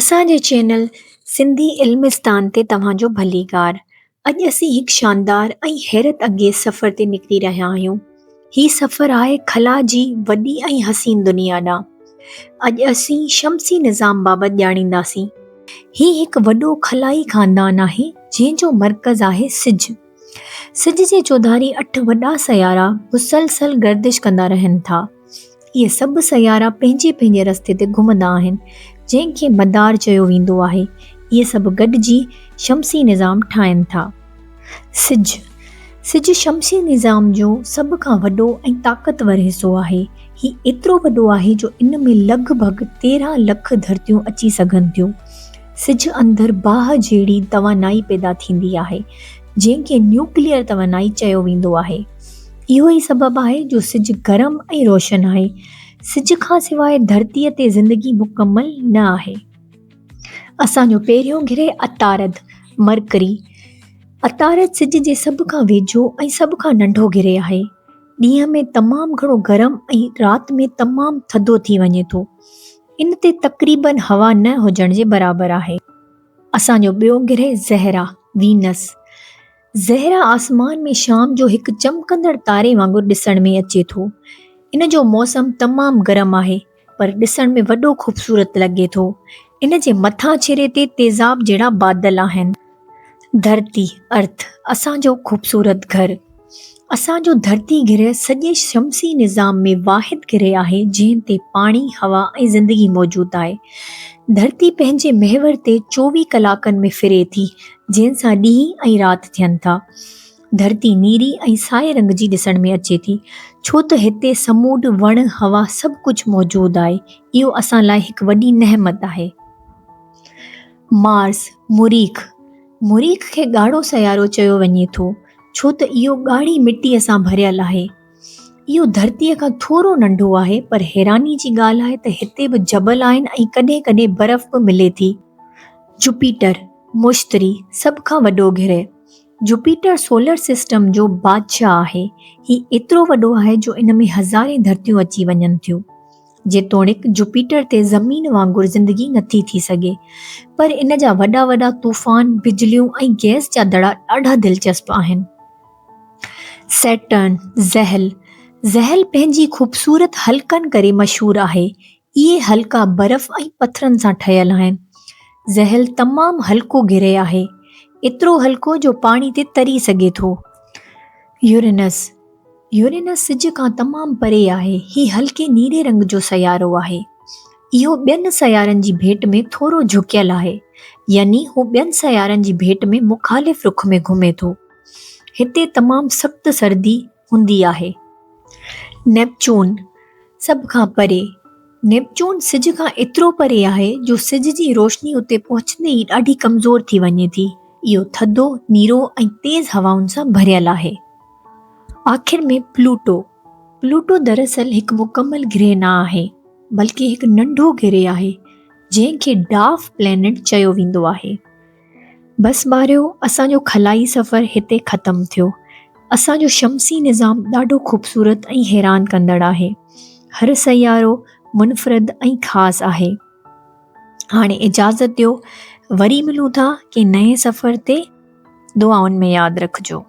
اسان جي چينل سنڌي علمستان تي توهان جو ڀليڪار. اڄ اسين هڪ شاندار ۽ حيرت انگيز سفر تي نڪري رهيا آهيون. هي سفر آهي خلا جي وڏي ۽ حسين دنيا ڏانهن. اڄ اسين شمسي نظام بابت ڄاڻينداسين. هي هڪ وڏو خلائي خاندان آهي جنهن جو مرڪز آهي سج. سج جي چوڌاري اٺ وڏا سيارا مسلسل گردش ڪندا رهن ٿا. اهي سڀ سيارا پنهنجي پنهنجي رستي تي گهمندا آهن، جنهن کي مدار چيو ويندو آهي. اهي سڀ گڏجي شمسي نظام ٺاهين ٿا. سج، سج شمسي نظام جو سڀ کان وڏو ۽ طاقتور حصو آهي. هي ايترو وڏو آهي جو ان ۾ لڳ ڀڳ 13 لک ڌرتيون اچي سگهن ٿيون. سج اندر باهه جهڙي توانائي پيدا ٿيندي آهي، جنهن کي نيوڪليئر توانائي چيو ويندو آهي. اهو ئي سبب آهي جو سج گرم ۽ روشن آهي. سج کان سواء ڌرتيء تي زندگي مڪمل نه آهي. اسان جو پهريون گرهه عطارد، Mercury، عطارد سج جي سڀ کان ويجهو ۽ سڀ کان ننڍو گرهه آهي. ڏينهن ۾ تمام گهڻو گرم ۽ رات ۾ تمام ٿڌو ٿي وڃي ٿو. ان تي تقريبن هوا نه هجڻ جي برابر آهي. اسان جو ٻيو گرهه زهره، Venus، Zahra آسمان ۾ شام جو هڪ چمڪندڙ تاري وانگر ڏسڻ ۾ اچي ٿو. ان جو موسم تمام گرم آهي، پر ڏسڻ ۾ وڏو خوبصورت لڳي ٿو. ان جي مٿاڇري تي تيزاب جهڙا بادل آهن. ڌرتي، Earth، اسان جو خوبصورت گهر. اسان جو ڌرتي گرهه سڄي شمسي نظام ۾ واحد گرهه آهي جنهن تي پاڻي، هوا ۽ زندگي موجود آهي. ڌرتي پنهنجي محور تي 24 ڪلاڪن ۾ ڦري ٿي جنهن سان ڏينهن ۽ رات ٿين ٿا. ڌرتي نيري ۽ سائي رنگ جي ڏسڻ ۾ اچي ٿي ڇو ته هتي سمونڊ، وڻ، هوا سڀ ڪجهه موجود آهي. اهو اسان لاء هڪ وڏي نعمت آهي. مارس، مريخ، مريخ کي ڳاڙهو سيارو چيو وڃي ٿو، ڇو ته اهو ڳاڙهي مٽيء سان ڀريل آهي. اهو ڌرتيء کان ٿورو ننڍو آهي، پر حيراني جي ڳالهه آهي ته هتي به جبل آهن ۽ ڪڏهن ڪڏهن برف به ملي ٿي. جوپيٽر، مشتري، سڀ کان وڏو گرهه. جوپيٽر سولر سسٽم جو بادشاهه آهي. هي ايترو وڏو آهي جو ان ۾ هزارين ڌرتيون اچي وڃن ٿيون. جيتوڻيڪ جوپيٽر تي زمين وانگر زندگي نٿي ٿي سگهي، پر ان جا وڏا وڏا طوفان، بجليون ۽ گئس جا دڙا ڏاڍا دلچسپ آهن. سيٽرن، زحل، زحل پنهنجي خوبصورت حلقن ڪري مشهور آهي. اهي حلقا برف ۽ پٿرن سان ٺهيل آهن. زحل تمام هلڪو گرهه آهي، ايترو هلڪو جو پاڻي تي تري سگهي ٿو. يورينس، يورينس سج کان تمام پري آهي. هي هلڪي نيري رنگ جو سيارو آهي. اهو ٻين سيارن جي ڀيٽ ۾ ٿورو جهڪيل آهي، يعني هو ٻين سيارن جي ڀيٽ ۾ مخالف رخ ۾ گهمي ٿو. هتي تمام سخت سردي هوندي آهي. نيپچون، سڀ کان پري، نيپچون سج کان ايترو پري آهي جو سج جي روشني اتي پهچندي ئي ڏاڍي ڪمزور ٿي وڃي ٿي. اهو ٿڌو، نيرو ۽ تيز هوائن سان ڀريل آهي. آخر ۾ پلوٽو. پلوٽو دراصل هڪ مڪمل گرهه نه آهي، بلڪه هڪ ننڍو گرهه آهي، جنهن کي ڊارف پلينيٽ چيو ويندو آهي. بس ٻاريو اسان جو خلائي سفر هتي ختم ٿيو. اسان جو شمسي نظام ڏاڍو خوبصورت ۽ حيران ڪندڙ آهي. هر سيارو منفرد ۽ خاص آهي. هاڻي اجازت ڏيو وري ملون ٿا ڪنهن نئين سفر تي. دعائن ۾ ياد رکجو.